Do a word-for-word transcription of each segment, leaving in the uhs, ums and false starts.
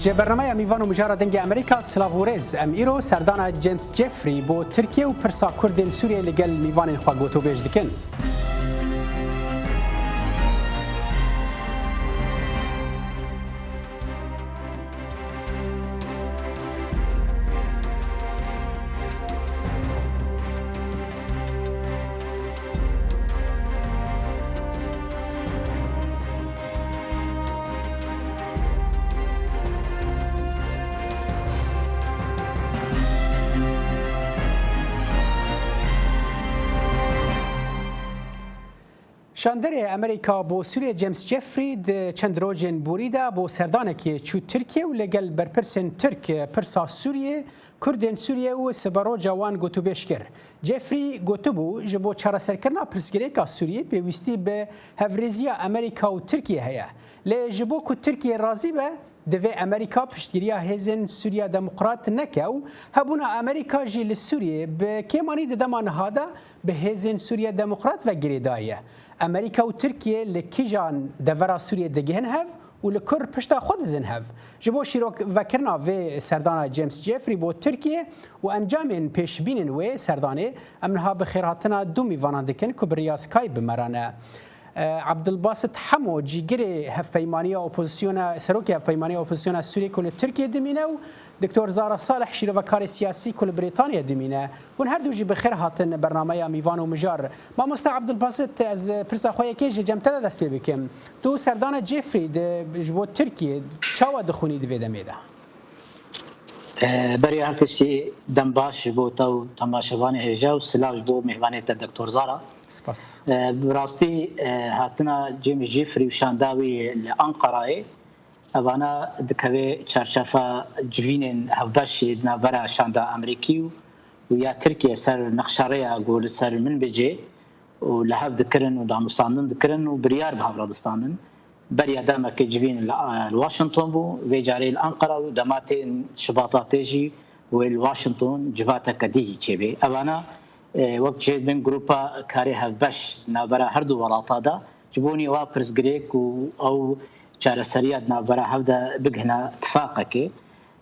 Ji bernameya Mîvan û Mijara Dengê Amerîka, silav û rêz. Em îro serdana James Jeffrey bo Tirkiye û pirsa Kurdên Sûriyê li gel mîvanên xwe gotûbêj dikin. Şanderê Amerîka bo Sûriyê James Jeffrey di çend rojên borî de bo serdanekê çû Tirkiye û li gel berpirsên Tirk pirsa Sûriyê, Kurdên Sûriyê û siberoja wan gotûbêj kir. Jeffrey gotibû, ji bo çareserkirina pirsgirêka Sûriyê pêwîstî bi hevrêziya Amerîka û Tirkiye heye. Lê ji bo ku Tirkiye razî be, divê Amerîka piştgiriya Hêzên Sûriya Demokrat neke û hebûna Amerîka jî li Sûriyê bi kêmanî di dema niha de bi Hêzên Sûriya Demokrat ve girêdayî ye. Amerîka û Tirkiye li kîjan devera Sûriyê digihin hev û li kur pişta xwe didin hev? Ji bo şîrokvekirina vê serdana James Jeffrey bo Tirkiye û encamên pêşbînên wê serdanê, em niha bi xêrhatina du mîvanan dikin ku bi riya Skype bi me re ne. E, Abdulbasit Hemo, cîgirê hevpeymaniya opozisyona, serokê hevpeymaniya opozisyona Sûriyê ku li Tirkiye dimîne û Doktor Zara Salih, şîrovekarê siyasî ku li Brîtanya dimîne. Hûn her du jî bi xêr hatin bernameya Mîvan û Mijar. Mamoste Abdulbasit, ez pirsa xwe yekê ji cem te de dest pê bikim. Tu serdana Jeffrey di, ji bo Tirkiye çawa dixwînî di vê demê de? E, berî her tiştî dem baş ji bo te û temaşevanê hêja û silav ji bo mêvanê te Doktor Zara. Spas. E, bi rastî, e, hatina James Jeffrey û şanda wî li Ankarayê, evana dikeve çarçefa civînên hevbeş di navbera şanda Amerîkî û, û ya Tirkiye ser nexşerêya ku li ser Minbicê û li hev dikirin û danûstandin dikirin û biryar bi hev re distandin. Beriya demekê civîn li, li Washington bû, vê carê li Ankara û dema tên Şibata tê jî wê li Washington civateke dî jî çêbê. Evana, e, wek cihê dibin grupa karê hevbeş di navbera her du welata de ji bo nêwa pirsgirêk û ew çareseriya di navbera hev de bigihna tifaqekê.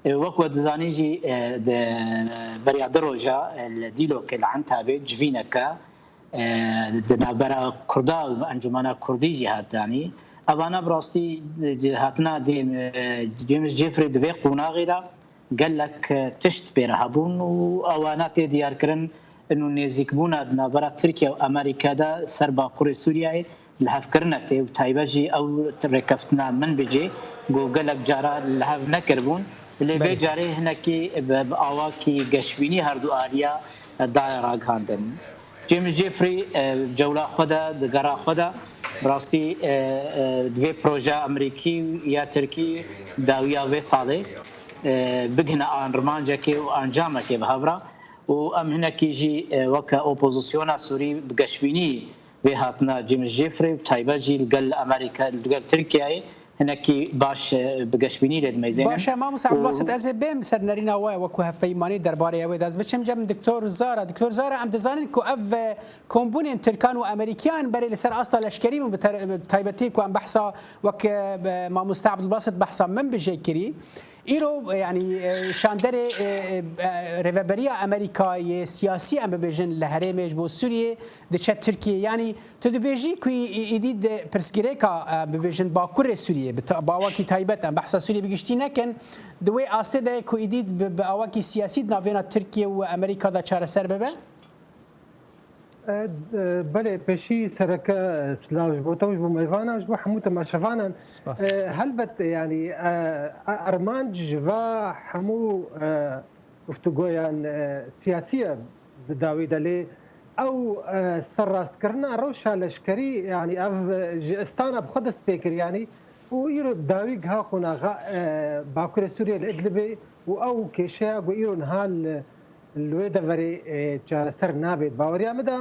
E, wek we dizanî jî, e, di beriya du roja, e, li Dîlokê li Entabê civîneke, e, di navbera Kurda û Encûmena Kurdî jî hat danî. Evana bi rastî, e, hatina dî, e, James Jeffrey di vê qonaxê de gelek, e, tişt pê re hebûn û ewana tê diyarkirin, inu nêzîkbûna di navbera Tirkiye û Amerîka de ser Bakurê Sûriyeyê li hevkirinek tê û taybet jî ew rêkeftina Minbicê ku gelek cara li hev nekiribûn, lê vê Belê. carê hinekî bi, bi awakî geşbînî her du aliya daye ragihandin. James Jeffrey, e, cewla xwe de, di gera xwe de, bi rastî, e, e, di vê projeya Amerîkî ya Tirkî dawiya vê salê, e, bigihine an rimancekê û encamekê bi hev re. Û em hinekî jî, e, weke opozisyona Sûrî bi geşbînî vê hatina James Jeffrey, bi taybet jî li gel Amerîka, li gel Tirkiyeyê hinekî baş, e, bi geşbînî lê dimeyzênin. Baş e, Mamoste Û Abdulbasit, ez ê bêm ser nerîna we wekû hevpeymanî derbarê ew ê de. Ez biçim cem Doktor Zara. Doktor Zara, em dizanin ku ev, e, kombûnên Tirkan û Amerîkiyan berê li ser asta leşkerî bûn, bi ter-, bi taybetî ku em behsa wek, e, Mamoste Abdulbasit behsa Minbicê kirî. Îro, e, yanî, e, şanderê, e, e, e, rêveberiya Amerîkayê siyasî em bibêjin li herêmê ji bo Sûriyê diçe Tirkiyê. Yanî, tu dibêjî ku î-, î-, îdî di pirsgirêka, e, bibêjin Bakurê Sûriyê, bi ta-, bi awakî taybet em behsa Sûriyê bi giştî nekin, di wê astê de ku îdî bi, bi awakî siyasî di navêna Tirkiye û Amerîka de çareser bibe? E, e, belê, pêşî sereke, e, silav ji bo te û ji bo mêvanan, ji bo hemû temaşevanan. Spas. E, helbet, yanî, e, e, armanc ji va hemû, e, guftûgoyan, e, siyasî ye di dawî de, lê ew, e, serrastkirina rewşa leşkerî, yanî ev, e, ji Îstana bi xwe dest pê kir, yanî û îro dawî giha qonaxa, e, Bakurê Sûriyê li Idlibê û ew kêşeya ku îro niha li, li wê deverê, e, çareser nabe. Di baweriya min de,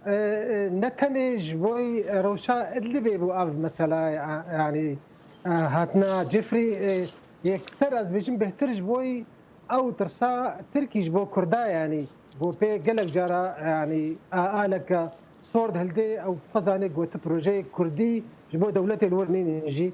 e, e, ne tenê ji bo rewşa Idlibê bû ev mesela, e, yanî, e, hatina Jeffrey, e, yekser ez bêjim bêhtir ji bo ew tirsa Tirkî ji bo Kurda, yanî bo pê gelek cara, yanî a-, aleke sor dihilde, ew xwezanê gote projeyê Kurdî ji bo dewletê li wir nînin jî.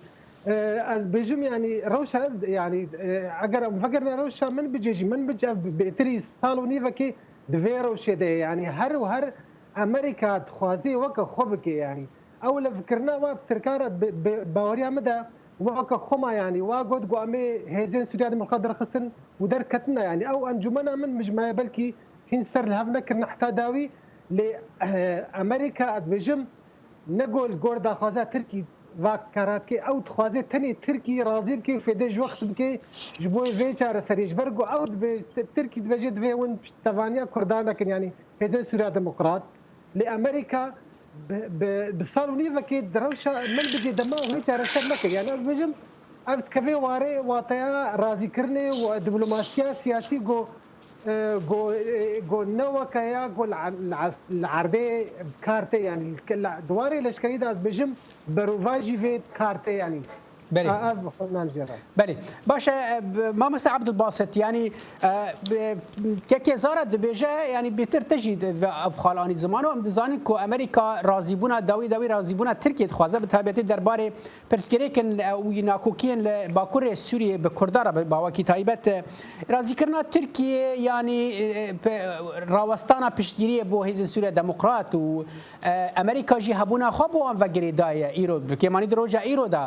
E, ez bêjim, yanî rewşa, yanî, e, eger em vegerine rewşa Minbicê jî, Minbic ev bêtirî sal û nîvekê di vê rewşê de ye. Yanî her û her Amerîka dixwaze weke xwe bike, yanî. Ew levkirina we bi Tirkan re bi, bi baweriya min de weke xwe ma, yanî. Wa got ku em ê hêzên Sûriya Demokrat derxistin û derketine, yanî. Ew encûmena Minbic maye belkî hîn ser li hev nekirine heta dawî, lê, eh, Amerîka, ez dibêjim, ne ku li gor daxwaza Tirkî va karadike, ew dixwaze tenê Tirkî razî bike û fêdê ji wext bike ji bo vê çareseriyê. Ji ber ku ew dibê-, Ti-, Tirkî dibêje divê hûn piştevaniya Kurdan nekin, yanî hêzên Sûriya Demokrat. Lê Amerîka bi, bi, bi sal û nîvekê di rewşa Minbicê de ma wê çareser nekir. Yanî ez dibêjim, ev dikeve warê wateya razîkirinê û diplomasiya siyasî ku, e, ku, e, ku ne weke ya ku li, li, li erdê kar tê, yanî li, di warê leşkerî de ez dibêjim berovajî vê kar tê, yanî. Belê. A, ev xwe nan jê re. Belê. Baş e, e, b-, mamoste Abdulbasit, yanî, e, b-, kekê Zara dibêje, yanî bêtir te jî di-, ve ev xal anî ziman û em dizanin ku Amerîka razîbûna dawî dawî razîbûna Tirkiyê dixwaze, bi taybetî derbarê pirsgirêkin, e, û nakokiyên li Bakurê Sûriyê bi Kurda re bi bawekî taybet, e, razîkirina Tirkiyê, yanî, e, pe-, rawestana piştgiriyê bo Hêzên Sûriya Demokrat û, e, Amerîka jî hebûna xwe bo wan ve girêdaye îro, bi kêmanî di roja îro de.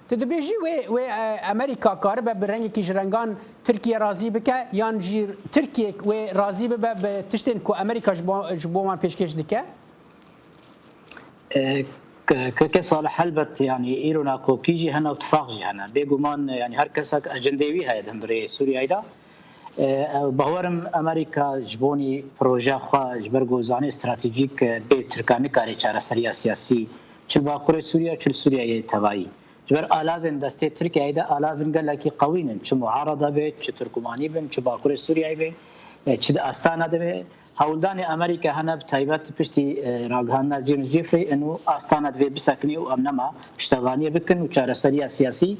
Tu dibêjî wê, wê, e, Amerîka karibe bi rengekî ji rengan Tirkiye razî bike, yan jî Tirkiye wê razî bibe bi tiştên ku Amerîka ji bo, ji bo wan pêşkêş dike? E, ke-, keke Salih, helbet, yanî îro nakokî jî hene û tifaq jî hene. Bêguman, yanî her kesek ecendê wî heye di hundirê Sûriyeyê de. E, bawerim Amerîka ji bonî proje xwe, ji ber ku zanê stratejîk, e, bê Tirkan nikare çareseriya siyasî çi li Bakurê Sûriye, çi li Sûriyeyê tevayî. Ji ber alavên destê Tirkiyeyê de alavên gelekî qewî ne. Çi muarada be, çi Tirkumanî bin, çi Bakurê Sûriyeyê be, e, çi di Astana de be. Hewldanê Amerîka hene, bi taybet piştî, e, ragihandina James Jeffrey, inu Astana divê bisekinê û em nema piştevaniyê bikin û çareseriya siyasî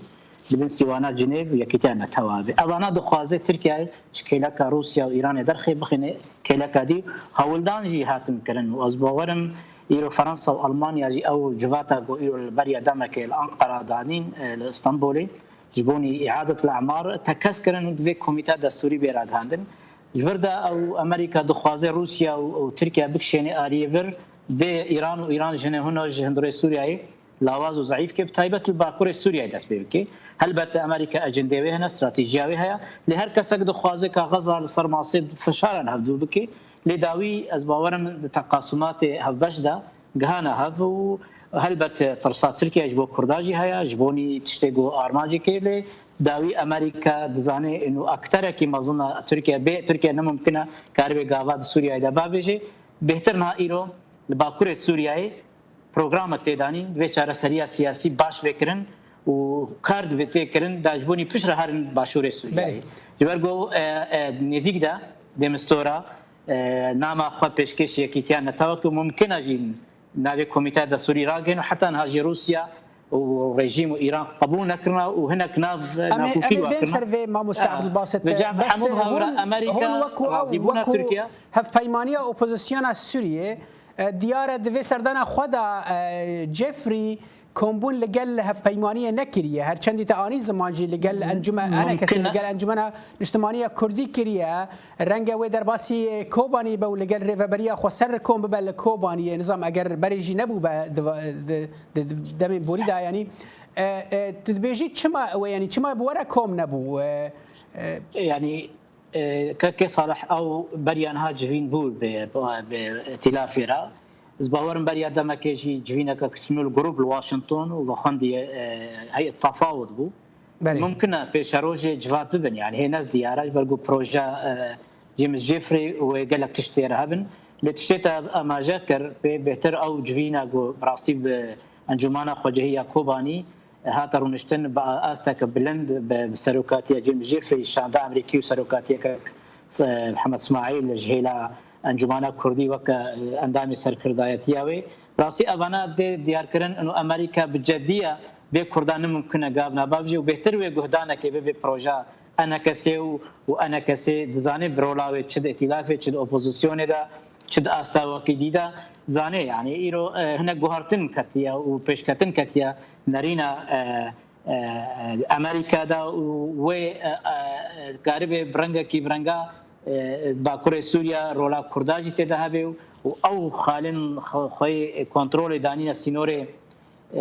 di bin sîwana Cinêv û Yekîtiya Netewa be. Evana dixwaze Tirkiye ji kêleka Rûsya û Îranê derxê bixîne kêleka dî. Hewldan jî hatin kirin û ez bawerim îro Fransa û Almanya jî ew civata ku îro li beriya demekê li Anqara danîn, e, li Stenbolê ji bonî îadet li emar tekez kirin û divê komîta destûrî bê ragihandin. Ji vir de ew Amerîka dixwaze Rûsya û, û Tirkiye bikişêne aliyê vir, bê Îran û Îran ji hine hûna ji hundirê Sûriyeyê lawaz û zeîf ke, bi taybet li Bakurê Sûriyeyê dest pê bike. Helbet Amerîka ecendê wê hene, stratejiya wê heye. Lê her kesek dixwaze kaxeza li ser masê fişaran hevdû bike. Lê dawî ez bawerim di teqasumatê hevbeş de gihana hev û helbet tirsa Tirkiye ji bo Kurda jî heye, ji bonî tiştê ku armancê kê lê dawî Amerîka dizane û akterekî mezin e Tirkiye bê Tirkiye ne mumkin e karibe gava di Sûriyeyê de bavêje. Bêhtir niha îro li Bakurê Sûriyeyê programek tê danîn, vê çareseriya siyasî baş vê kirin û kar divê tê kirin da ji bo nî pişt re herin başûrê Sûriyeyê. Belê. Ji ber ku, e, e, nêzîk de Demistora, e, nama xwe pêşkêş Yekîtiya Netewa ku mumkin e jî navê Komîteya Destûrî ragihên û heta niha jî Rûsya û rejîm û Îran qebûl nekirina û hinek nav Em ê, nakokî em ê wa bên kirina. ser vê, mamoste Abdulbasit. Vêca bi Bes, hemû e, hawira hûn, Amerîka hûn wekû ew, razîbûna wekû Tirkiye. Hevpeymaniya opozisyona Sûriyê, e, diyar e di vê serdana xwe de, e, Jeffrey kombûn li gel hevpeymaniyê nekiriye. Her çendî te anî ziman jî li gel encûme-, enekesê Mumkin e. li gel Encûmena Niştimaniya Kurdî kiriye. Renge wê derbasî Kobanî be û li gel rêveberiya xweser kom bibe li Kobaniyê. Nizam eger berê jî nebûbe di va-, di, di, di demên borî de, yanî, e, e, tu dibêjî çima wê, yanî çima bi we re kom nebû? E, e, Yanî, e, kekê Salih ew beriya niha civîn bû bi, bi, bi îtîlafê re. Ez bawerim beriya demekê jî civîneke kismî li grûp li Washington û vexwendî, e, heyet tefawut bû. Belê. Mumkin e pêşerojê civat bibin, yanî hê ne diyar e, ji ber ku proje, e, James Jeffrey û wê gelek tişt tê re hebin. Lê tiştê te amaje kir, pê bêhtir ew civîna ku bi rastî bi Encûmana Xwecihî ya Kobanî hate rûniştin bi asteke bilind, bi, bi serokatiya James Jeffrey, şanda Amerîkî û serokatiyeke, e, Mihemed Smaîl ji hêla Encûmana Kurdî weke, e, endamê serkirdayetiya wê. Rastî evana dê diyarkirin û Amerîka bi cediya vê Kurda ne mumkin e gavna bavjê û bêhtir wê guhdanekê bibe proja enekesê û, û enekesê dizane bi rola wê çi di îtîlafê, çi di opozisyonê de, çi di asta wekî dî de zane. Yanî îro, e, hinek guhartin ketiye û pêşketin ketiye nerîna, e, e, Amerîka de û wê, e, e, karibe bi rengekî bi renga, e, Bakurê Sûriye rola Kurda jî tê de hebe û ew xalên xwe, xweyê kontrolê danîne sînorê, e,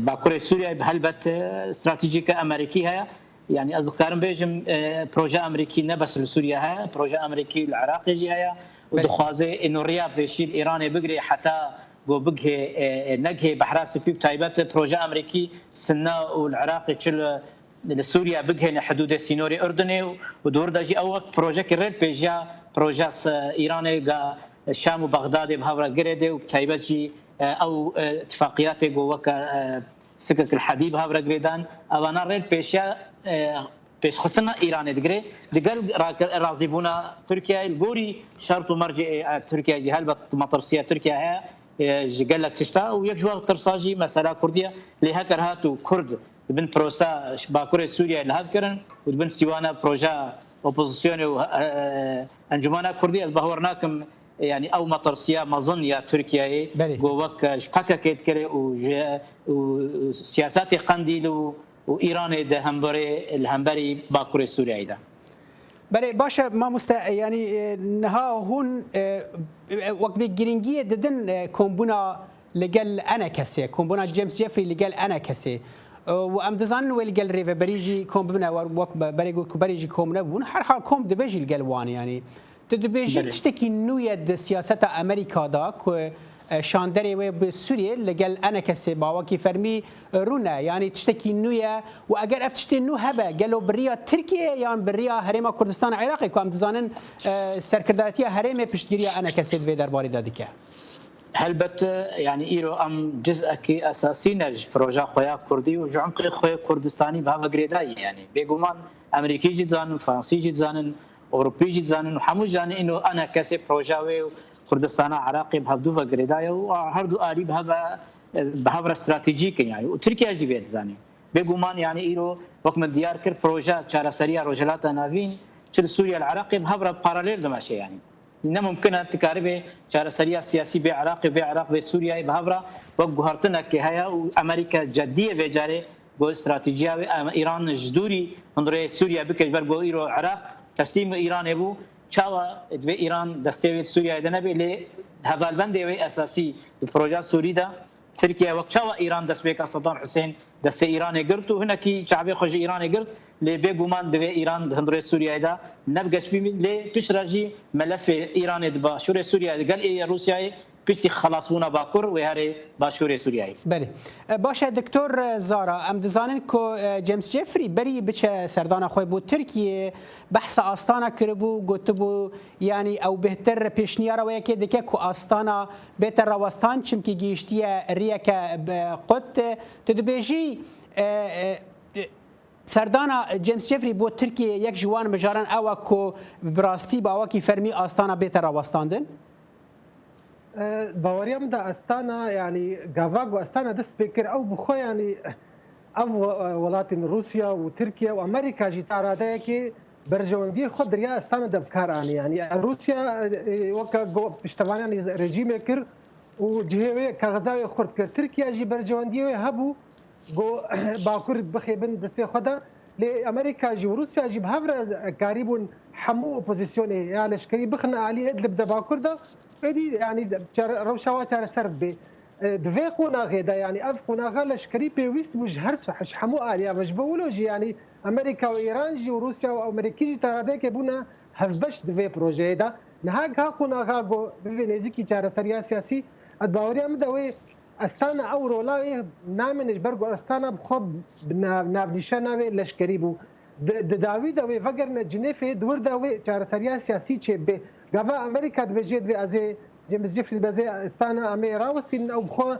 Bakurê Sûriye. Helbet, e, stratejîke Amerîkî heye. Yani ez dikarim bêjim, e, proje Amerîkî ne bes li Sûriye heye, proje Amerîkî li Iraqê jî heye û Belê. dixwaze êno riya pêşî li Îranê bigire heta ku bigihê, e, e, negihê Behra Spî, bi taybet proje Amerîkî Sinna û li Iraqê çi li, li Sûriye bigihêne hidûdê sînorê Urdunê û, û di wir de jî ew wek projekê rê pêşiya proje s-, Îranê ga Şam û Bexdadê bi hev re girêdê û bi taybet jî, e, ew, e, tifaqiyatê ku weke, e, sikek li hedî bi hev re girêdan, evana rê pêşiya, e, pêşxistina Îranê digire. Digel ra-, razîbûna Tirkiyeyê li gorî şert û mercê, e, Tirkiye jî helbet matirsiya Tirkiye heye, e, ji gelek tişta û yek ji wan tirsa jî mesela Kurdî ye. Lê heker hat û Kurd di bin prosa Bakurê Sûriyeyê li hev kirin û di bin sîwana proja opozisyonê û, e, e, Encûmena Kurdî, ez bawer nakim, yani ew matirsiya mezin ya Tirkiyeyê Belê. ku wek, e, ji P K K dikire û ji, û siyasetê Qendîl û, û Îranê di hemberê, li hemberî Bakurê Sûriyeyê de. Belê, baş e, mamoste, e, yani, e, niha hûn, e, e, wek bê girîngiyê didin, e, kombûna li gel enekesê, kombûna James Jeffrey li gel enekesê. E, û em dizanin wê li gel rêveberî jî kom bibine, wer-, wek be-, berê got ku berê jî kom nebûn. Her hal kom dibe jî li gel wan, yani. Tu dibêjî Belê. tiştekî nû ye di siyaseta Amerîka de ku, e, şanderê wê bi Sûriyê li gel enekesê bawekî fermî, e, rûne. Yanî tiştekî nû ye û eger ev tiştê nû hebe, gelo bi riya Tirkiyeyê yan bi riya Herêma Kurdistana Iraqê ku em dizanin, e, serkirdayetiya herêmê piştgiriya enekesê di vê derbarê de dike? Helbet, e, yani îro em cizekî esasî ne ji proja xwe ya Kurdî û ji umqê xwe Kurdistanî bi hev girêdayî. Yani bêguman Amerîkî jî dizanin, Fransî jî dizanin, Ewropî jî dizanin û hemû jî zanin îno enekesê proja wê û Kurdistana Iraqê bi hevdû ve girêdaye û a-, her du alî bi hev, bi hev re stratejîk in, yani, û Tirkiye jî vê dizanî. Bêguman, yani, îro wek min diyar kir, proja çareseriya Rojhilata Navîn çi li Sûriye, li Iraqê bi hev re paralel dimeşe, yani. Ne mumkin e tu karibê çareseriya siyasî bê Iraqê, bê Iraq, bê Sûriyeyê bi hev re wek guhertinekê heye û Amerîka cedî ye vê carê ku stratejiya wê, em, Îran ji dûrî hundirê Sûriye bike, ji ber ku îro Iraq teslîm Îranê bû. Çawa divê Îran destê wê di Sûriyeyê de nebe, lê hevalbendê wê esasî di proja Sûrî de Tirkiye wek çawa Îran destpêka Saddam Husên destê Îranê girt û hinekî çavê xwe ji Îranê girt, lê bêguman divê Îran di hundirê Sûriyeyê de ne bi geşbî bî, lê piştre jî melefê Îranê di başûrê Sûriyeyê de gel ê Rûsyayê piştî xelasbûna Bakur wê herê başûrê Sûriyeyê. Belê. E, baş e, Doktor Zara, em dizanin ku, e, James Jeffrey berî biçe serdana xwe bo Tirkiyê, behsa Astana kiribû, gotibû, yanî ew bêhtir pêşniyara wê yekê dike ku Astana bête rawestan, çimkî gihîştiye riyeke, e, qut. Tu dibêjî, e, e, serdana James Jeffrey bo Tirkiyê yek ji wan mijaran ew e ku bi rastî bi awakî fermî Astana bête rawestandin? E, baweriya min de Astana, yanî gava ku Astana dest pê kir, ew bi xwe, yanî ev, e, welatên Rûsya û Tirkiye û Amerîka jî ta radeyekê berjewendiyê xwe di riya Astana de bi kar anî. Yanî Rûsya, e, e, weke go-, piştevaniyê rejîmê kir û cihê wê kaxiza wê xurt kir. Tirkiye jî berjewendiyê wê hebû, got, Bakur bixêbin destê xwe de. Lê Amerîka jî û Rûsya jî bi hev re karîbûn hemû opozîsyonê ya leşkerî bixin alî Idlib de Bakur de. Êdî, yanî, çare-, rewşa wa çareser bibe. E, di vê qonaxê de, yanî, ev qonaxa leşkerî pêwîst bû ji her su-, ji hemû aliya ve. Ji bo wilo jî, yanî, Amerîka û Îran jî û Rûsya û Amerîkî jî ta radeyekê bûne hevbeş di vê projeyê de. Niha ka qonaxa ku bivê nêzîkî çareseriya siyasî, ez baweriya min de wê Astana ew rola wê namîne, ji ber ku Astana bi xwe bi nav-, navnîşana wê leşkerî bû. Di, di dawî de wê vegerine Cinêfê, di wir de wê çareseriya siyasî çêbibe. Gava Amerîka dibêje, divê ez ê James Jeffrey, divê ez ê Astana em ê rawestînin, ew bi xwe,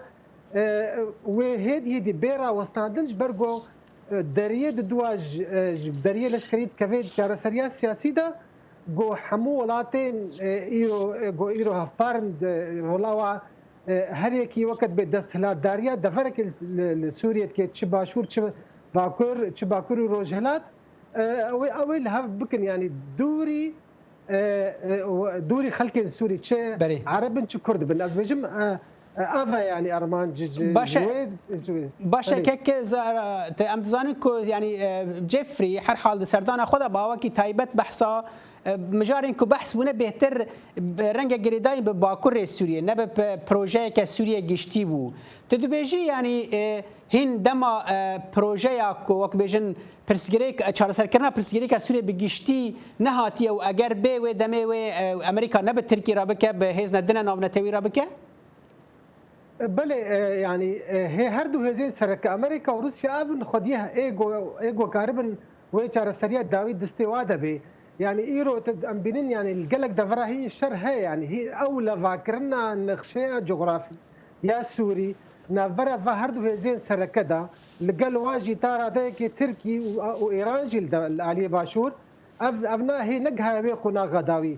e, wê hêdî hêdî bê rawestandin, ji ber ku, e, deriyê di dua ji, e, ji deriyê leşkerî dikeve di çareseriya siyasî de, ku hemû welatên, e, îro, e, ku îro hevpar in di rola wa, e, her yekî weke dibê desthilatdariya deverekê li, li, li Sûriyê dike, çi Başûr, çi Bakur, çi Bakur û Rojhilat, e, ew ê, ew ê li hev bikin, yanî dûrî, e, e, dûrî xelkên Sûrî, çi Ereb in, çi Kurd bin. Ez dibêjim, e, E, ev e, yanî, armanc ji, ji, Baş e. ji wê, ji wê. Baş e, Belê. kek Zara, te, em dizanin ku, yanî, e, Jeffrey her hal di serdana xwe de bi awakî taybet behsa, e, mijarên ku behs bûne bêhtir, e, renge girêdayî bi Bakurê Sûriyê, ne bi pe-, projeyeke Sûriyê giştî bû. Tu dibêjî, yanî, e, hîn dema, e, projeya ku, wek bêjin, pirsgirêk, çareserkirina pirsgirêka Sûriyê bi giştî nehatiye û eger bê wê demê wê, e, Amerîka ne bi Tirkî re bike, bi hêzne din e navnetewî re bike? Belê, e, yanî, e, hê her du hêzên sereke Amerîka û Rûsya ev in xwediyê ê ku, ê ku karibin wê çareseriya dawî distê wa de bê. Yanî îro te em bînin, yanî li gelek devera hîn şer heye, yanî hî ew levakirina nexşeya cografî ya Sûrî navbera va her du hêzên sereke de, li gel wa jî ta radeyekê Tirkî û, û Îran jî li de, li aliyê başûr, ev, ev na hê negihaye wê qonaxa dawî.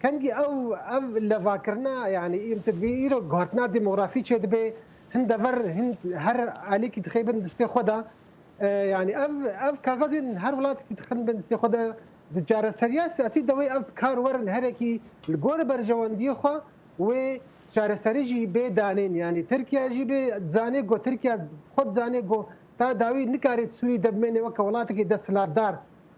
Kengî ew, ev levakirina, yanî, em, tu dibî îro guhertina demografî çêdibe, hin dever, hin her alîkî dixê bin distê xwe de. E, yanî, ev, ev kaxezên her welatekî dixin bin distê xwe de, di çareseriya siyasî de wê ev kar werin herekî li gor berjewendiyê xwe, wê çareserî jî bê danên. Yanî, Tirkiye jî bê zanê ku, Tirkiye xwe dizanê ku ta dawî nikare di Sûrî de bimêne weke welatekî desthilatdar.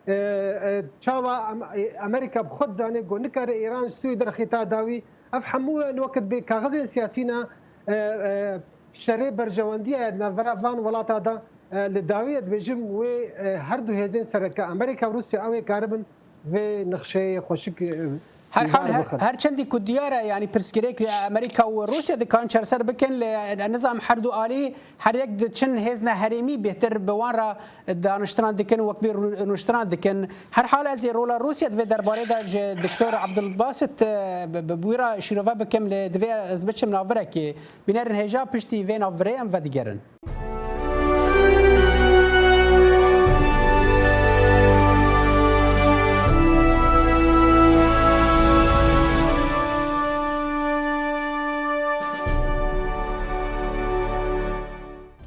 E, e, çawa Am-, e, Amerîka bi xwe dizane ku nikare Îran ji Sûrî derxî ta dawî. Ev hemû wekit bê kaxizên siyasî ne, e, e, şerê berjewendiya ye di navbera van welata de, e, li dawî ez dibêjim wê, e, her du hêzên sereke Amerîka û Rûsya ew ê karibin vê nexşeyê xweşik, e, Her hal bar her, bixin. Her çendî ku diyar e, yanî pirsgirêk Amerîka û Rûsya dikarin çareser bikin, li nizam her du alî her yek diçin hêzne herêmî bêhtir bi wan re daniştinan dikin, wek bê rû-, rûniştinan dikin. Her hal ez ê rola Rûsya di vê derbarê de ji Doktor Abdulbasit, e, bi, bi, bi wî re şîrove bikim, lê divê ez biçim navvirekê. Bînerin hêja piştî vê navvirê em vedigerin.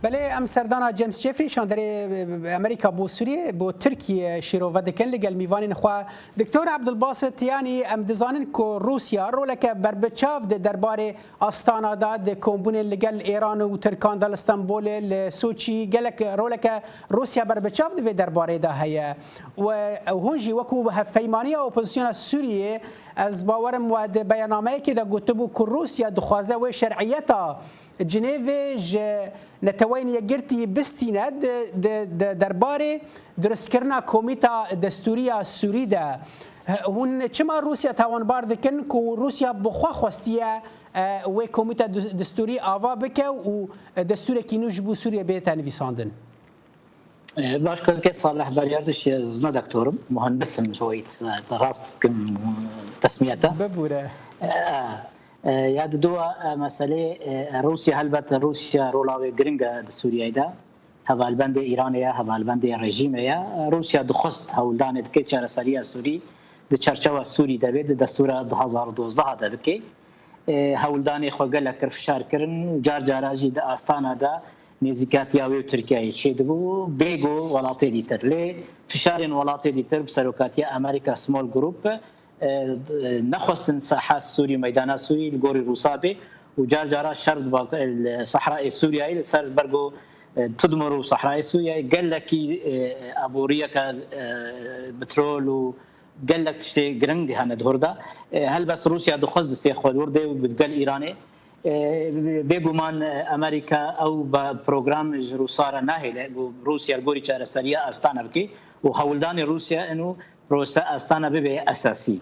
Belê, em serdana James Jeffrey, şanderê Amerîka bo Sûriyê, bo Tirkiye şîrove dikin li gel mîvanên xwe. Doktor Abdulbasit, yanî em dizanin ku Rûsya roleke berbiçav di derbarê Astana de di kombûnên li gel Êran û Tirkan de li Stenbolê, li Soçî, gelek roleke Rûsya berbiçav di vê derbarê de heye. We hûn jî wekû hevpeymaniya opozisyona Sûriyê, ez bawerim we di beyannameyekê de gotibû ku Rûsya dixwaze wê şer'iyeta Cinêvê ji Neteweyên Yekgirtî bistîne di, di, di derbarê durustkirina komîta destûrî ya Sûrî de. Hûn çima Rûsya tawanbar dikin ku Rûsya bi xwe xwestiye, e, wê komîta dus-, destûrî ava bike û destûrekî nû ji bo Sûriyê bête nivîsandin? E, baş, kekê Salih, berya te jî, ez ne doktor im, muhendis im, ji wayît, e, rast bikim, e, tesmiyete. Bibûre. E, e, ya di dua, e, meselê, e, Rûsya, helbet Rûsya rola wê giring e di Sûriyeyê de. Hevalbendê Îranê ye, hevalbendê rejîmê ye. Rûsya dixwest hewldanê dike çareseriya Sûrî di çerçewa Sûrî de bê, di destûra du hazar û dozdeh de bike. E, hewldanê xwe gelek kir, fişar kirin û car cara jî di Astana de nêzîkatiya wê û Tirkiyeyê çêdibû, bê ku welatê dîtir. Lê fişarên welatê dîtir bi serokatiya Amerika Small Group, e, d-, nexwestin saha Sûrî, meydana Sûrî li gorî Rûsa bê û car cara şer di bak-, li Sehrayê Sûriyeyê, li ser bergo, e, Tudmur û Sehrayê Sûriyeyê gelekî, e, aboriyeke, e, petrol û gelek tiştê giring hene di hûr de. E, helbest Rûsya dixwest distê xwe li hûr dê û bi gel Îranê. E, bêguman, e, Amerîka ew be program ji Rûsa re nahêle, ku Rûsya li gorî çareseriya Astana bike û hewldanê Rûsya ên û prose Astana bibe esasî.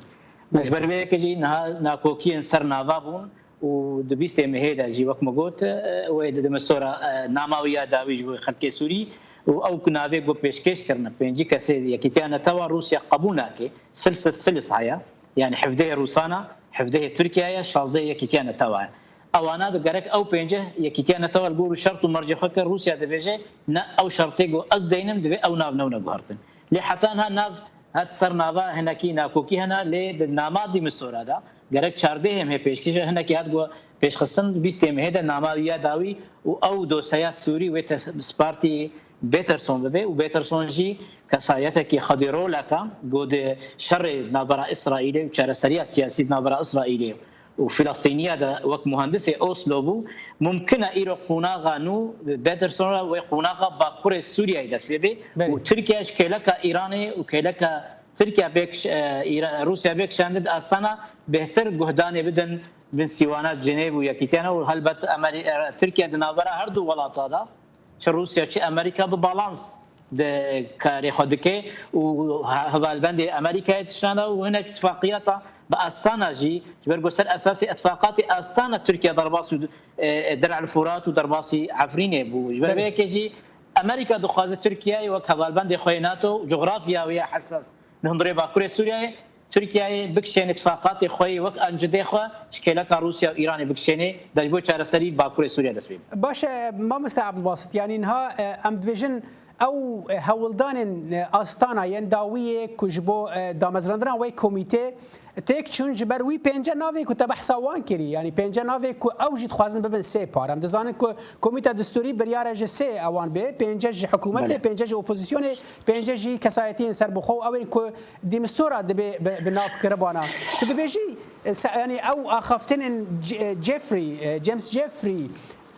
Û ji ber vê yekê jî niha nakokiyên ser nava bûn û di bîstê mehê de jî, wek min got, e, wê di, di misora, e, nama wî ya dawî ji bo xelkê Sûrî û ew ku navê ku pêşkêş kirine, pêncî kesê Yekîtiya Netewa, Rûsya qebûl nake. Sil sil sil heye. Yanî hevdehê Rûsana, hevdehê Tirkiye ye, şazdehê Yekîtiya Netewa ye. Ewana di gerek ew pênceh Yekîtiya Netewa li gor û şert û mercê xwe kir, Rûsya dibêje, ne, ew şertê ku ez deynim, divê ew nav newne guhertin. Lê heta niha nav, het ser nava hinekî nakokî hene, lê di nama dî misora de, gerek çardehê mehê pêşkêş e, hinekî hat got pêşxistin, bîstê mehê de nama wî ya dawî û ew doseya Sûrî wê te-, spartî Peterson bibe û Peterson jî kesayetekî xwedî roleka ku di şerê navbera Îsraîlê û çareseriya siyasî di navbera Îsraîlê û Filistîniya de wek muhendisê Oslo bû, mumkin e îro qonaxa nû Peterson re wê qonaxa Bakurê Sûriyeyê dest pê bê. Belê. Û Tirkiye ji kêleka Îranê û kêleka Tirkiye bêk-, e, Îra-, Rûsya bêk şandin di astana bêhtir guhdanê bidin bin sîwana Cinêv û Yekîtiyan û helbet Amerî-, e, Tirkiye di navbera her du welata de, çi Rûsya çi Amerîka, bi balans di karê xwe dike û he-, hevalbendê Amerîkayê tiştana û hinek tifaqiyata bi astana jî, ji ber ku ser esasê itfaqatê astana Tirkiye derbas û, e, Dir'el Furat û derbasî Efrînê bû. Ji ber Belê. vê yekê jî Amerîka dixwaze Tirkiyeyê wek hevalbendê xwe yê NATO û cografya wê ya hesas li hundirê Bakurê Sûriyeyê, Tirkiyeyê bikişêne tifaqatê xwe yê wek encedê xwe ji kêleka Rûsya û Îranê bikişêne, de ji bo çareserî Bakurê Sûriye dest pê bike. Baş e, mamoste Abdulbasit, yanî niha, e, em dibêjin ew, e, hewldanên, e, astana yên dawiyê ku ji bo, e, damezrandina wê komîtê têk çûn, ji ber wî pênce navê ku te behsa wan kirî, yanî pênce navê ku ew jî dixwazin bibin sê par. Em dizanin ku komîta distûrî biryare ji sê ewan bê, pênce ji hikûmetê, Belê. pênce ji opozisyonê, pênce jî kesayetiyên serbixwe û ew ên ku dîmistora dibê bi, bi nav kiribana. Tu dibêjî, e, se-, yanî ew axaftinên C-, e, Jeffrey, e, James Jeffrey,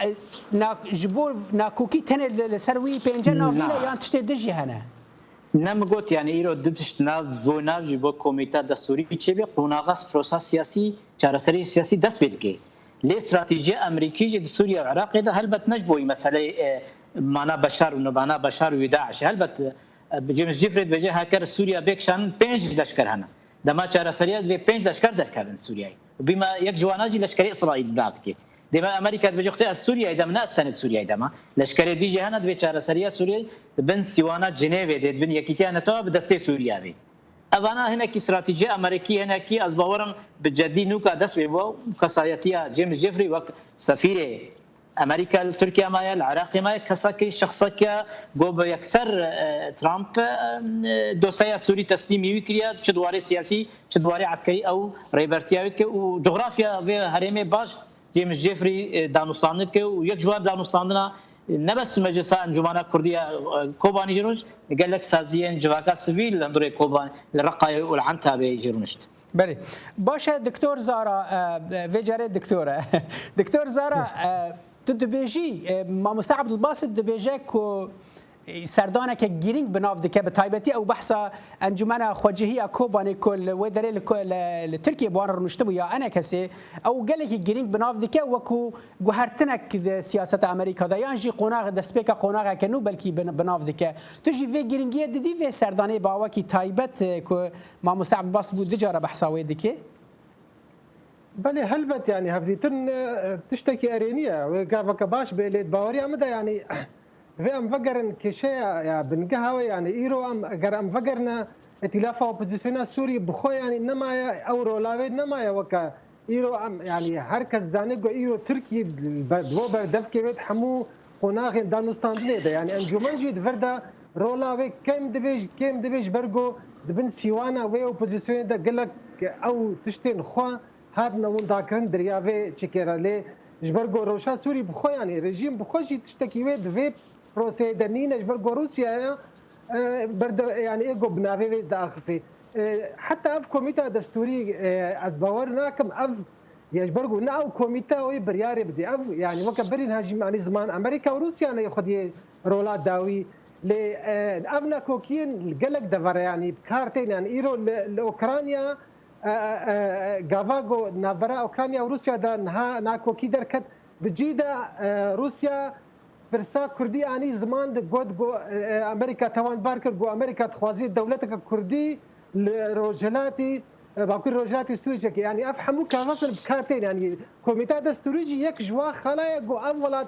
e, na-, ji bo nakokî tenê li, li ser wî pênce navî ne Na. yan tiştê din jî hene? Ne, min got, yanî îro du tişt nav, bo nav jî bo komîta destûrî çêbe, qonaxa prosa siyasî, çareserî siyasî dest pê dike. Lê stratejîya Amerîkî jî di Sûriye û Iraqê de helbet ne ji bo wî meseleyê, e, mana Beşar û nebana Beşar û wî DAIŞ. Helbet, e, James Jeffrey dibêje, heker Sûriye bêk şandin pênc leşker hene. Dema çareseriya divê pênc leşker derkevin Sûriyeyê. Û bîma yek ji wana jî leşkerê Îsraîl derdikê. Dêma Amerîka dibêje, xwedê ez Sûriyeyê de me, ne ez tenê Sûriyeyê de me. Leşkerê dî jî hene, divê çareseriya Sûriyeyê di bin sîwana Cinêvê de, di bin Yekîtiya NATO bi destê Sûriye bê. Evana hinekî stratejî Amerîkî, hinekî ez bawerim bi cedî nûka dest pê bû. Kesayetiya James Jeffrey wek sefîrê Amerîka li Tirkiye maye, li Iraqê maye, kesakî, şexsekî ya go bi yekser, e, Trump, e, dosyeya Sûrî teslîmî wî kiriye, çi di warê siyasî, çi di warê eskerî ew rêbertiya wê dike û cografya vê herêmê baş James Jeffrey, e, danûstandin dike û yek ji wan danûstandina, e, ne bes Meclisa Encûmena Kurdî ya, e, Kobanî jî rûnişt, gelek saziyên civaka sivîl li hundirê Kobanî, li Reqayê û li Entabê jî rûnişt. Belê. Baş e, Doktor Zara, e, vê carê doktor e. Doktor Zara, e, tu dibêjî, e, Mamoste Abdulbasit dibêje ku, e, serdaneke girîng bi nav dike, bi taybetî ew behsa Encûmena Xwecihî ya Kobanê ku li wê derê li ko-, li, li Tirkiyê bi wan re rûniştibû ya enekesê, ew gelekî girîng bi nav dike, wekû guhertinek di siyaseta Amerîka de, yan jî qonax-, destpêka qonaxeke nû belkî bi, bi nav dike. Tu jî vê girîngiyê didî vê serdanê bi awakî taybet, e, ku Mamoste Abbas bû du cara behsa wê dike? Belê, helbet, yanî hevdîtin, e, tiştekî erênî ye. Wê gaveke baş bê, lê di baweriya min de, yanî, vê em vegerin kêşeya ya bingeha wê, yanî îro em, eger em vegerine îtîlafa opozisyona Sûrî bi xwe, yanî nemaye, ew rola wê nemaye weke îro em, yanî her kes zane ku îro Tirkî be-, bo berdevkê wê di hemû qonaxên danûstandinê de. Yanî encûmen jî di vir de rola wê kêm dibe, kêm dibe ji ber ku di bin sîwana wê opozisyonê de gelek ew tiştên xwe hatine windakirin, deriya vê çekê re. Lê ji ber ku rewşa Sûrî bi xwe, yanî rejîm bi xwe jî tiştekî wê di vê proseyê de nîne, ji ber ku Rûsyaya, e, berde-, yanî ê ku bi navê wê diaxifê. E, heta ev komîta destûrî, e, ez bawer nakim, ev, ya ji ber ku ne ew komîta wê biryarê bidê. Ev, yanî weke berî niha jî me anî ziman, Amerîka û Rûsya ne xwediyê rola dawî. Lê, e, ev nakokiyên li gelek devere, yanî bi kar tên, yanî îro li, li Ukrayna, e, e, e, gava ku navbera Ukrayna û Rûsya de niha nakokî derket, di cî de, e, Rûsya pirsa Kurdî anî ziman, di got ku, e, e, Amerîka tawanbar kir ku Amerîka dixwaze dewleteke Kurdî li rojhilatî, e, bakur rojhilatî Sûrî çêke. Yanî ev hemû kavasên bi kar tên. Yanî komîta destûrî jî yek ji wan xala ye ku ev welat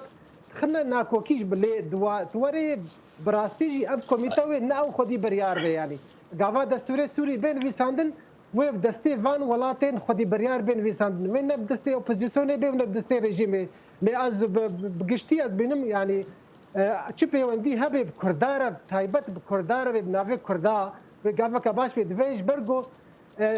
dixine nakokî ji bi lê di wa-, di warê bi rastî jî ev komîta wê ne ew xwedî biryar be. Yanî gava destûrê Sûrî bê nivîsandin, wê bi destê van welatên xwedî biryar bê nivîsandin. Wê ne bi destê opozisyonê bê û ne bi destê rejîmê. Lê ez bi, bi, bi giştî ez bînim, yanî, e, çi pêwendî hebe bi Kurda re, taybet bi Kurda re, bi navê Kurda, wê gaveke baş bê. Divê ji ber ku, e, e,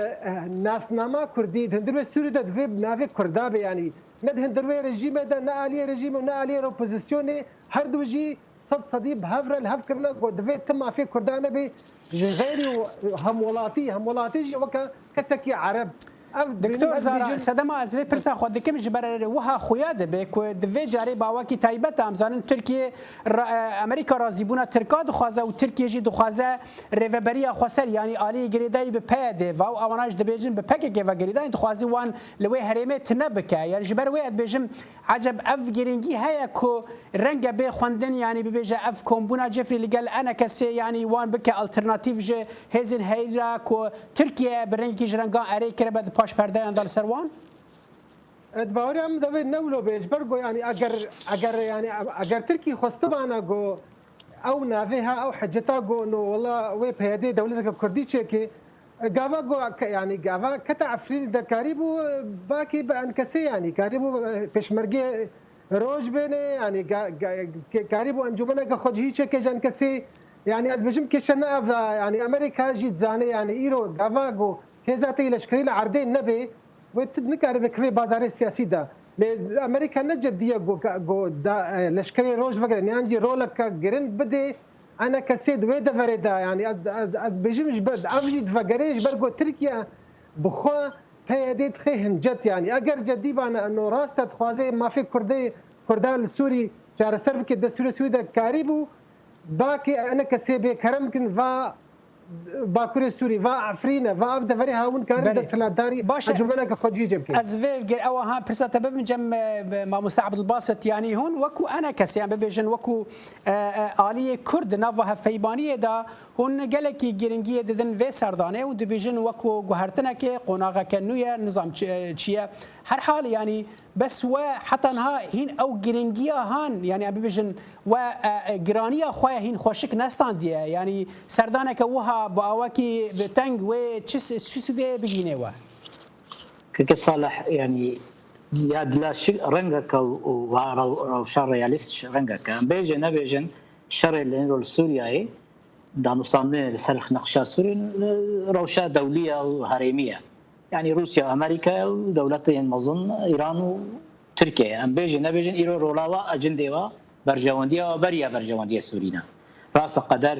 nasnama Kurdî di hundir wê Sûrî de divê bi navê Kurda be, yanî ne di hundir wê rejîmê de, ne aliyê rejîmê û ne aliyê opozisyonê, her du jî sed sedî bi hev re li hev kirine ku divê ti mafê Kurda nebe ji xeyrî û hemwelatî, hemwelatî jî weke kesekî Ereb. Doktor Zara, sedema ez vê pirsa xwe dikim, ji ber wiha xuya dibe ku di vê carê bawakî taybet e. Em zanin Tirkiye ra-, e, Amerîka razîbûna Tirka dixwaze û Tirkiye jî dixwaze rêveberiya xweser, yanî aliyê girêdayî bi P Y D ve û ewana jî dibêjin bi P K K ve girêdayî, dixwaze wan li wê herêmê tune bike. Yanî ji ber wê ez dibêjim, eceb ev girîngî heye ku renge bê xwendin, yanî bibêje ev kombûna Cifrî li gel E N K S'ê, yanî wan bike alternatîf ji hêzên heyî re ku Tirkiye bi rengekî ji rengan erê kiribe di paş perdeyan de li ser wan? Ez bawerî em divê ne wilo bê, ji ber ku, yanî, eger, eger, yanî, eger Tirkî xwestibana ku ew navê ha, ew hiceta ku no, wela wê P Y D dewleteke Kurdî çêkê, gava ku ke-, yanî, gava kete Efrînê de karîbû, bakê bi E N K S'ê, yanî, karîbû, e, pêşmergê roj bêne, yanî, ga-, ga-, ke-, karîbû encûmeneke xwecihî çêkê ji E N K S'ê. Yanî, ez bêjim kêşe ne ev da, yanî, Amerîka jî dizane, yanî, îro gava ku hêza te yî leşkerî li erdê nebe, wê tu nikare bikeve bazarê siyasî de. Lê Amerîka ne cedî ye ku, ku da, e, leşkerê roj vegere, yan jî roleke girin bide E N K S'ê di wê deverê de. Yanî ez, ez, ez bêjim ji ber, ev jî divegere ji ber ku Tirkiye bi xwe P Y D dixê hincet, yanî eger cedî bane, no rast e, dixwaze mafê Kurdê, Kurda li Sûrî çareser bike, di Sûrê Sûrî de karîbû, bakê E N K S'ê bê kerem bikin, va Bakurê Sûrî, va Efrîne, va ev deverê ha hûn karin Belê. desthilatdarî Baş e. encûmeneke xwecihî cem bikin. Ez vê ger ew ha pirsa te bibim cem, e, mamoste Abdulbasit, yanî hûn wekû E N K S, yan bibêjin wekû, e, e, aliyê Kurd di nava hevpeymaniyê de hûn gelekî giringiyê didin vê serdanê û dibêjin wekû guhertinekê, qonaxeke nû ye, nizam çi, e, çi ye. Her hal, yanî, bes we heta niha hîn ew giringiya han, yanî, em bibêjin, we, e, e, giraniya xwe hîn xweşik nestandiye? Yanî, serdaneke wiha bi awakî bi teng wê çi s-, çi sûdê bigînê we? Keke Salih, yanî, ya dila şi-, rengeke û, û wa rew-, rewşa realîst rengeke. Em bêjin, nebêjin, şerê li îro li Sûriyeyê, danûstandinê li ser nexşa Sûriyê, rewşa dewlî ye û herêmî ye. Yanî Rûsya, Amerîka û dewletên mezin, Îran û Tirkiye. Em bêjin, nebêjin, îro rola wa, ecindê wa, berjewendiya wa beriya berjewendiya Sûrî ne. Rast e, qeder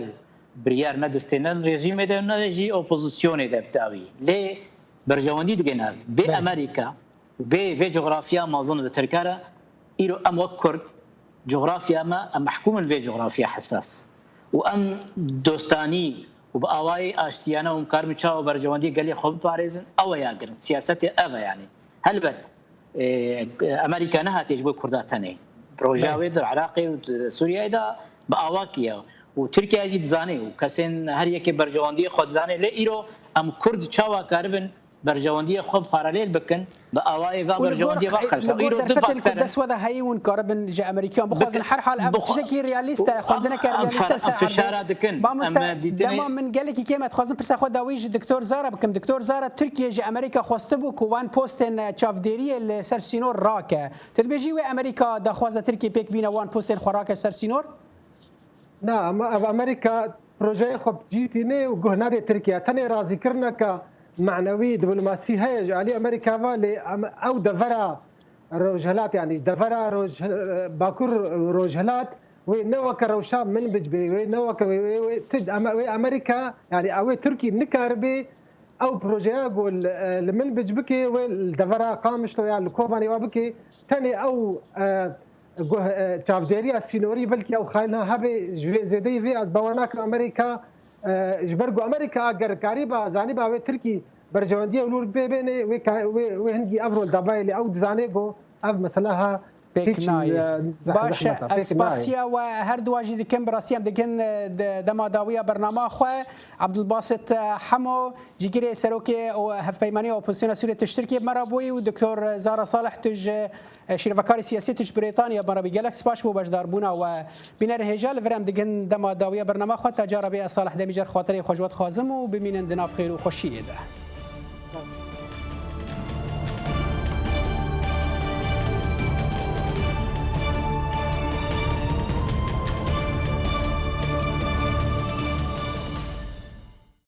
biryar ne destê ne rejîmê de, ne jî opozisyonê de bi dawî. Lê berjewendî digihîne. Bê Belê. Amerîka, bê vê coxrafiya mezin bi Tirka re, îro em wek Kurd, coxrafiya me, em mehkûm in vê coxrafiya hesas. Û em dostanî û bi awayê aştiyane û em karibin çawa berjewendiyê gelê xwe biparêzin, ew e ya girin. Siyasetê ev e, yanî. Helbet, e, Amerîka nehatiye ji bo Kurda tenê. Projeya Belê. wê di Iraqê û di Sûriyeyê de bi awakî ye. Û Tirkiye jî dizane û kesên her yekê berjewendiyê xwe dizane. Lê îro em Kurd çawa karibin berjewendiyê xwe paralel bikin, bi awayê ve Û li gor, berjewendiyê ve û li qelxe. gor Îro du derfetên ku faktor in. dest we de heyî hûn karibin ji Amerîkan bixwazin. Bixwe-, Her hal ev bixwe-, tiştekî realîst e, em, xwendineke em realîst e fişara, ser em fişara erdê. dikin. Mamoste, Em, dîtinê dema min gelekî kêm e, dixwazim pirsa xwe dawî ji Doktor Zara bikim. Doktor Zara, Tirkiye ji Amerîka xwestibû ku wan postên, e, çavdêriyê li ser sînor rake. Tu dibêjî wê Amerîka daxwaza Tirkiye pêk bîne wan postên xwe rake ser sînor? Na, em, ev Amerîka projeyê xwe bi cî tîne û guh nade Tirkiye. Tenê razîkirineke manewî, diplomasî heye ji alî Amerîka ve, lê em, ew devera Rojhilat, yanî devera Roj-, Bakur Rojhilat, wê ne weke rewşa Minbic bê, wê ne weke wê, wê, wê, ti-, em, wê Amerîka, yanî ew ê Tirkî nikaribê ew projeya ku li, e, li Minbic bike, wê li devera Qamişlo ya li Kobanê wa bike, tenê ew, e, guh, e, çavdêriya sînorî, belkî ew xayla hebe, ji vê zêdeyî vê ez bawer nakim Amerîka, e, ji ber ku Amerîka eger karîba, zanîba wê Tirkî berjewendiya wilo pê bêne, wê ka-, wê, wê hingî ev rol dabayê, lê ew dizane ku ev mesela ha Pêk hiç, nayê. e, zeh-, Baş e, zehmet e, ez pêk nayê. spasiya we her duwa jî dikim. Bi rastî em dikin, e, de-, dema dawiya bernama xwe. Abdulbasit, e, Hemo, cîgirê serokê û hevpeymaniya opozisyona Sûriyê, tu ji Tirkiyê bi me re bûyî û Doktor Zara Salih, tu ji, e, şîrovekarê siyasî, tu ji Brêtanya bi me re bûyî. Gelek spas bo beşdarbûna we. Bînerên hêja, li vir em digin dema dawiya bernama xwe. Ta cara bê, ez Salih Demîcer xatirê xwe ji we dixwazim û bimînin di nav xêr û xweşiyê de.